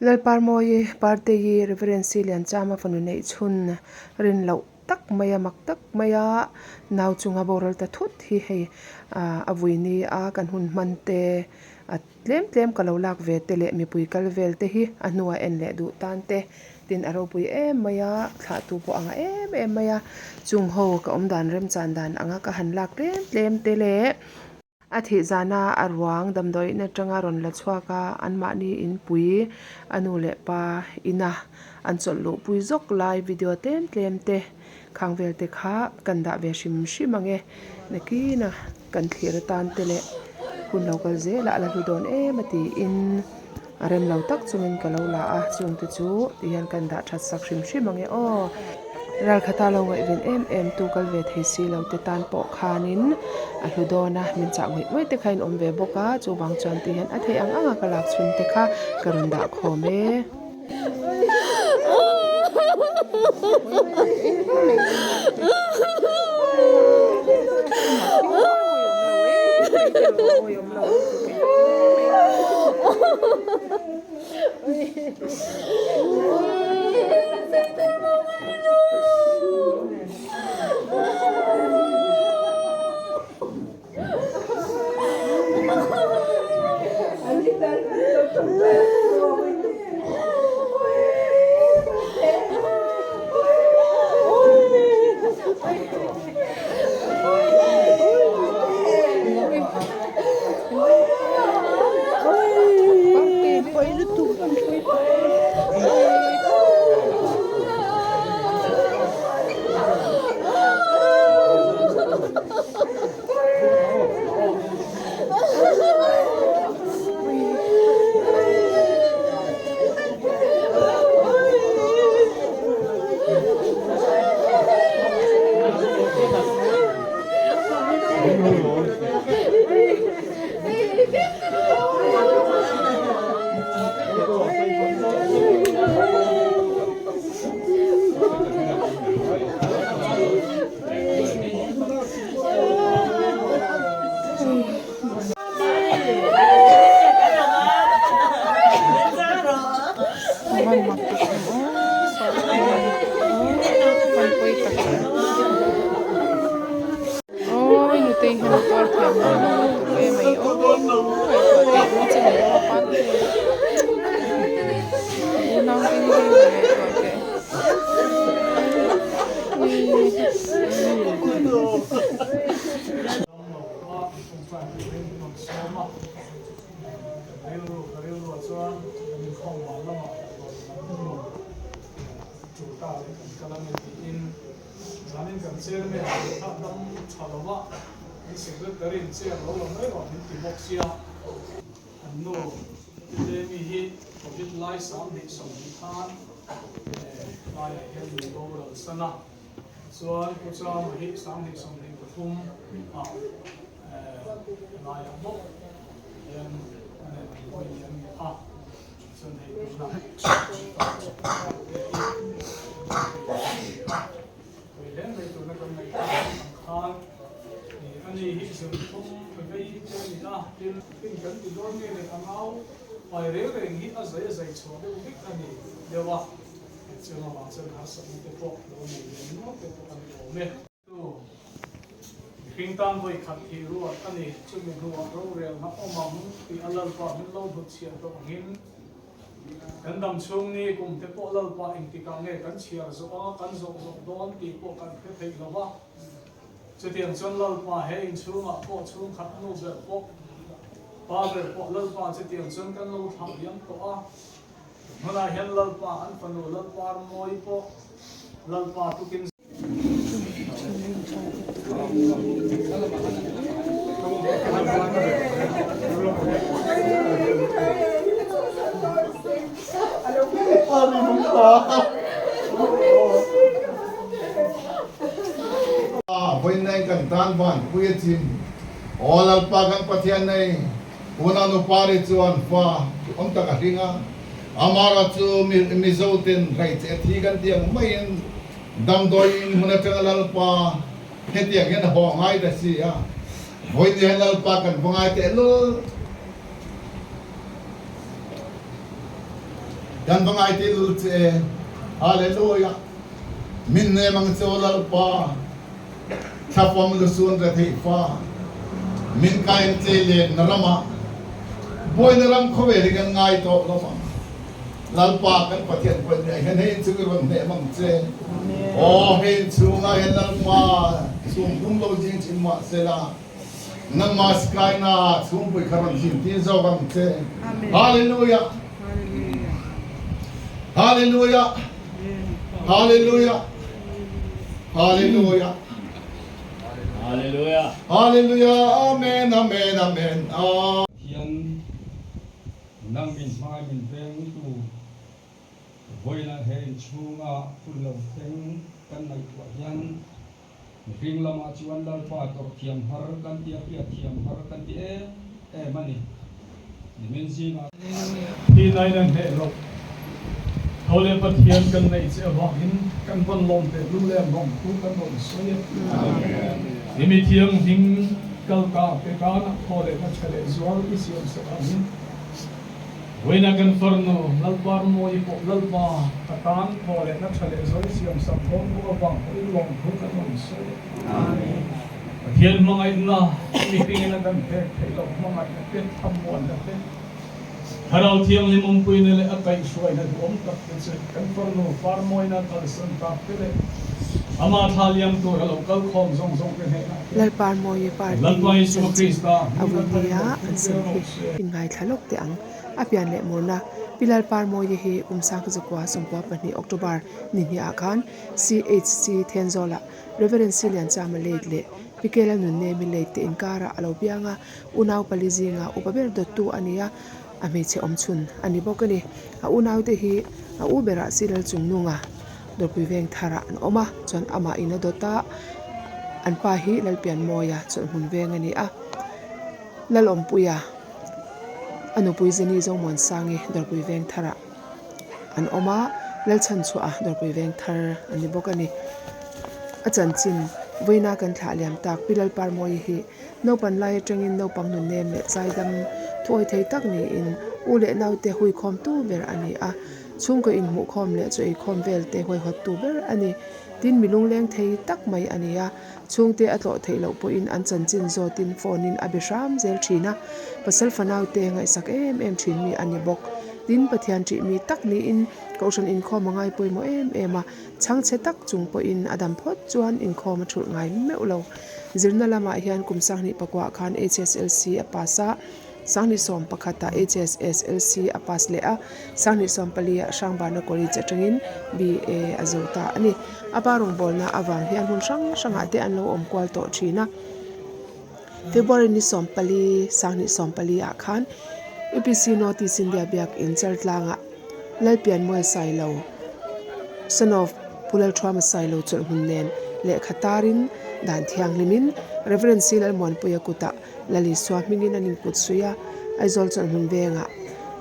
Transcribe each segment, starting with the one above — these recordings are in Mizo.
Lalparmawii Partei Reverend C Lianchama fanu neih chhun rin loh tak maia mak tak maia nau chunga boral ta thut hi hei a vui ni a kan hun hman te a tlem tlem ka lo lak ve te leh mipui kal vel te hi a hnuah en leh duh tan te tin a ropui em mai a thlahtu pawh a ngah em em mai a chung ho ka awm dan remchan dan anga ka han lak tlem tlem te leh. A thih zana a ruang damdawiin atanga rawn la chhuak a, anmahni inpui a nu leh pa ina an chawlh luhpui zawk lai video tlem tlem te khang vel te kha kan dah ve hrim hrim ang e. Nakina kan thlir atan te leh hun lo kal zelah a la hlu dawn em a tiin a rem lo tak chungin ka lo la a, chungte chu tihian kan dah that sak hrim hrim ang e aw. Ralkhata lo ngaihven em em tu kal ve thei si lo te tan pawh khanin a hlu dawn a, min chah ngawih ngawih te kha in awm ve bawk a, chuvang chuan tihian a theih ang ang a ka lak chhun te kha ka rawn dah khawm e. Mihring tan vawi khat thih ruat a ni. Chumi hnuah rorelna awm ang tih a Lalpa min lo hnutchhiah tawh angin kan dam chhung ni kum te pawh Lalpa engtikah nge kan chhiar zawh anga kan zawh zawh dawn tih pawh kan hre theih lo va. Chutiang chuan Lalpa he inchhungah pawh chhungkhat nu ber pawh pa ber pawh Lalpa chutiang chuan kan lo thlah diam tawh a. Hmunah hian Lalpa an fanu Lalpa Rmawi pawh Lalpa tukin Vawiin kan tan van pui a chim. Aw Lalpa kan Pathian nei Unau nupari chuan fa awm tak a hring a, Amara chu Mizo ten hreicheh thi kan tih ang maiin Damdawi in hmun atanga Lalpa hetiang hian a haw ngai ta si a, vawiin hian Lalpa kan va ngai teh lul. Kan va ngai teh lul che e. Hallelujah. Min nem ang che aw Lalpa. Thlafam lusun retheih fa. Min kai ang che let na ramah. Buaina ram khawvel hi kan ngai tawh lo ang. Lalpa kan Pathian pawhin nih ah hian hei inchung i rawn hnem ang che. Aw hei inchungah hian Lalpa chhung hlum lo zing thin mahsela nangmah sikaina chhungpui kha rawn zin tir zawk ang che. Hallelujah! Hallelujah! Hallelujah! Hallelujah! Hallelujah! Hallelujah! Amen! Amen! Amen! Pathian Nang min hmai min vengtu vawilah he inchhunga hun lo thleng kan ngaihtuah hian mihring lamah chuan Lalpa tawrh thiam har kan ti a, hriat thiam har kan ti em em a ni. Nimin zingah. Hi nain a hneh loh. Tho leh Pathian kan neih che avangin kan van lawm teh lul em lawm thu kan rawn sawi a. Hi mi thianghlim kal ta te tanah thaw leh na tha leh zual i siam sak angin vawiina kan farnu Lalparmawi pawh Lalpa ka tan thaw leh na tha leh zual i siam sak dawn bawk avang pawhin lawm thu kan rawn sawi a. Pathian hmangaihna mihringin a kan pek theih loh hmangaihna te, thlamuanna te, Thlarau Thianghlim awmpuina leh a kaihhruaina duhawm tak te chu kan farnu farmawina kalsan tak te leh amah thla liam tur a lo kal khawm zawng zawng te hnenah hian Lalparmawi party Lalpa Isua chanchin Krista a hming vui atharin nia lo an thleng sem zel hi rawh se. inngaithla lawk teh ang. A pian leh murna Pi Lalparmawi hi kum 19 92 October ni hniah khan CHC Thenzawlah Rev. Silianchama late leh Pi Kela Nunnemi late te inkarah a lo piang a. Unau pali zinga upa ber dawttu a ni a, a hmeichhe awm chhun a ni bawk a ni. A unaute hi a u berah Silal Chungnunga Dawrpui veng tharah an awm a, chuan amah in a dawt a, an pa hi Lalpianmawia chawlhhmun veng a ni a. Lalawmpuia a nupui Zeni Zomuansangi Dawrpui veng tharah an awm a, Lalchhanchhuaha Dawrpui veng thar a ni bawk a ni. A chanchin vawiina kan thlah liam tak Pi Lalparmawii hi Naupan lai atangin naupang nunnem leh zaidam thuawi thei tak niin u leh naute huikhawmtu ber a ni a, chhungkaw inhmuhkhawm leh chaw eikhawm vel te huaihawttu ber a ni. Tin, mi lungleng thei tak mai a ni a, chhungte a tlawh theih loh pawhin an chanchin zawtin phone in a be hram zel thin a, pasal fanaute ngaihsak em em thin mi a ni bawk. Tin, Pathian ṭih mi tak niin Kohhran inkhawm a ngai pawimawh em em a, chhangchhe tak chung pawhin a dam phawt chuan inkhawm a thulh ngai meuh lo. Zirna lamah hian kum 2009 khan HSLC a pass a, 2011 ah HSSLC a pass leh a, 2014 ah Hrangbana College atangin BA a zo ta a ni. A pa rawngbawlna avang hian hmun hrang hrangah te an lo awm kual tawh thin a. February ni 14, 2014 ah khan UPC North East India Biakin Chaltlangah Lalpianmuai Sailo, son of Pu Lalthuama Sailo chawlhhmun nen lehkha tarin dan thianghlimin Rev. C. Lalmuanpuia kutah Lal Isua hmingin an inkut suih a, Aizawl chawlhhmun vengah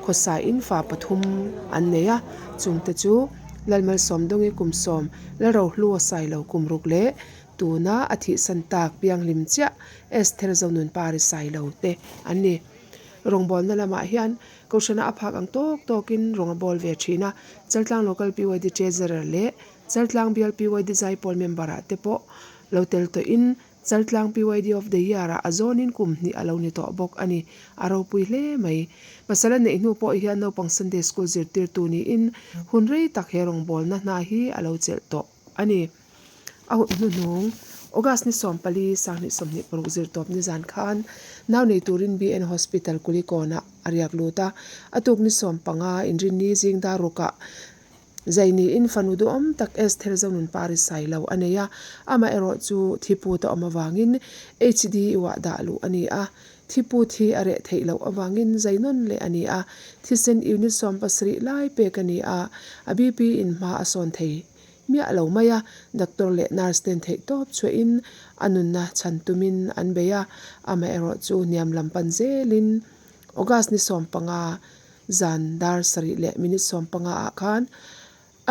khawsaiin fa pathum an nei a, chungte chu Lalmalsawmdawngi kum sawm, Lalrohlua Sailo kum ruk leh tuna a thihsan tak pianghlim chiah Esther Zonunpari Sailo te an ni. Rawngbawlna lamah hian Kohhrana a phak ang tawk tawkin rawng a bawl ve thin a, Chaltlang Local PYD Treasurer leh Chaltlang Bial PYD Zaipawl member-ah te pawh lo tel tawhin Chaltlang PYD of the Year-ah a zawnin kum hnih a lo ni tawh bawk a ni. A ropui hle mai. Pasal a neih hnu pawh hian naupang Sunday School zirtirtu niin hun rei tak he rawngbawlna hna hi a lo chelh tawh a ni. A hun hnuhnung, August ni 14, 2026 zirtawp nizan khan nau nei turin BN Hospital Kulikawnah a riak lut a, a tuk ni 15 inrinni zing dar rukah zai niin fanu duhawm tak Esther Zonunpari Sailo a nei a, amaherawh chu thiput a awm avangin HDU-ah dah luh a ni a, thiput hi a reh theih loh avangin zai nawn leh a ni a, thisen unit 70 lai pek a ni a, a BP in hma a sawn thei. Miah lo mai a, doctor leh nurse ten theih tawp chhuahin a nunna chhan tumin an bei a, amaherawh chu hniam lam pan zelin August ni 15 zan dar sarih leh minute 15 ah khan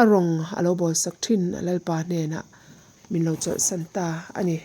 a rawng a lo bawlsak thin a Lalpa hnenah min lo chawlhsan ta a ni.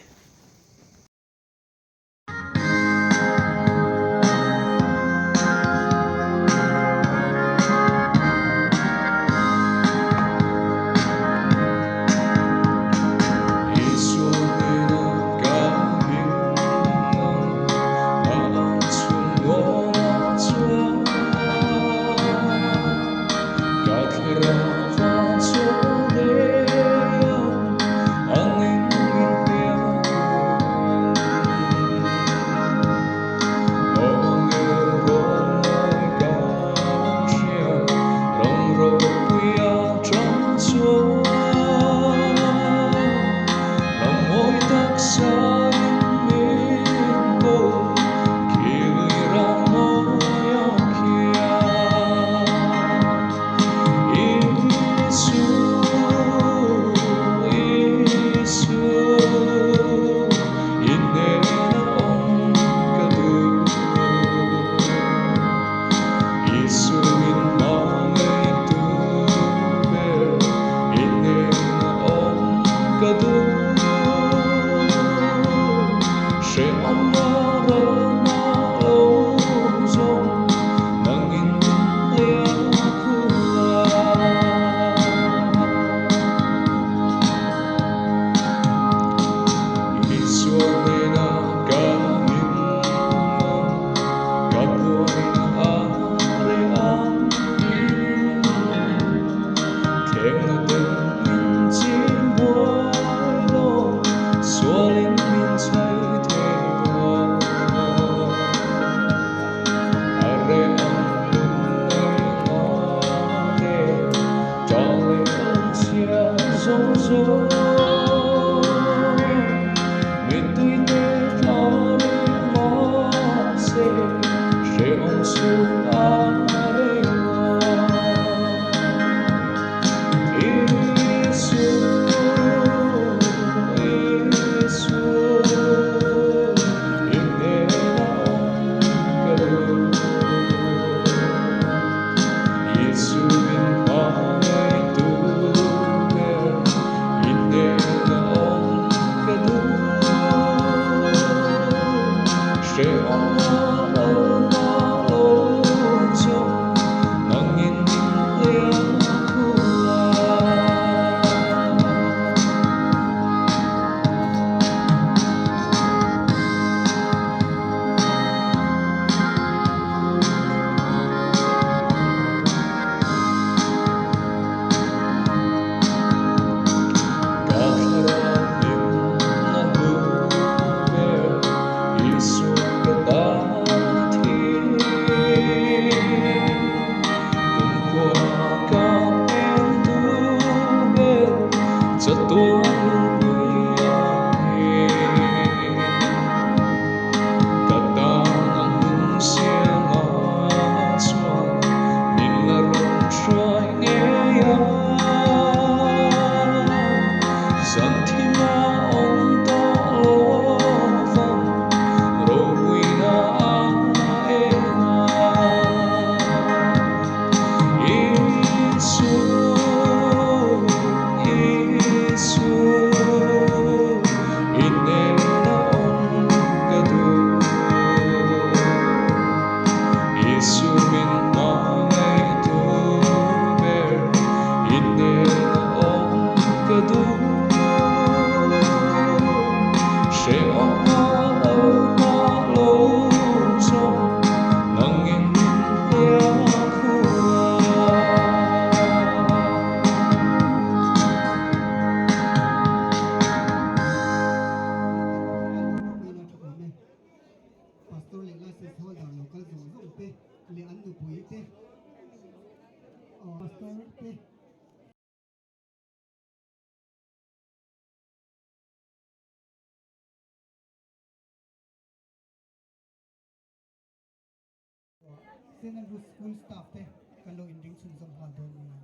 St Andrews School staff te kan lo inring chhunzawm nghal dawn nia.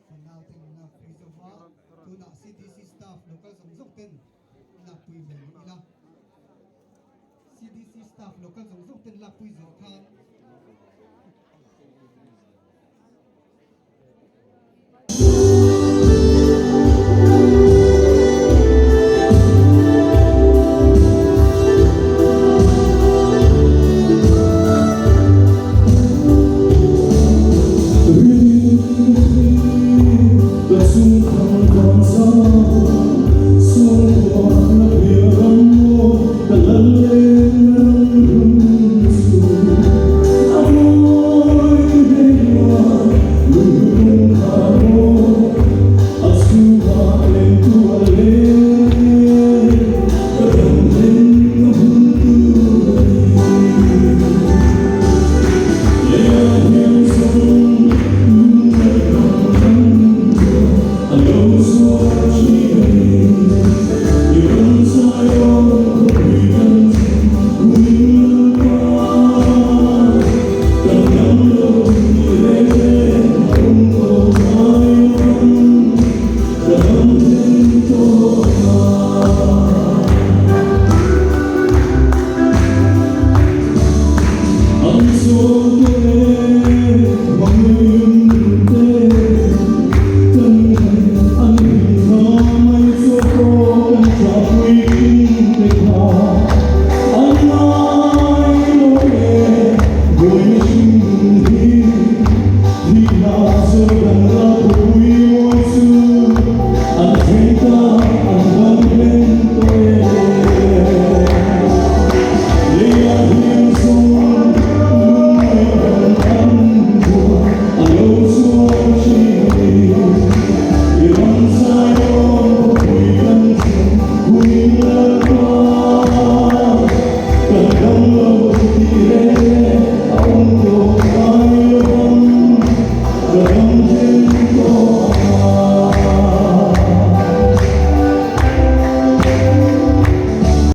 Fanau ten lak pui zova tunah CDC staff local zawng zawng ten lak pui ve leh ila. CDC staff local zawng zawng ten lak pui zawh khan.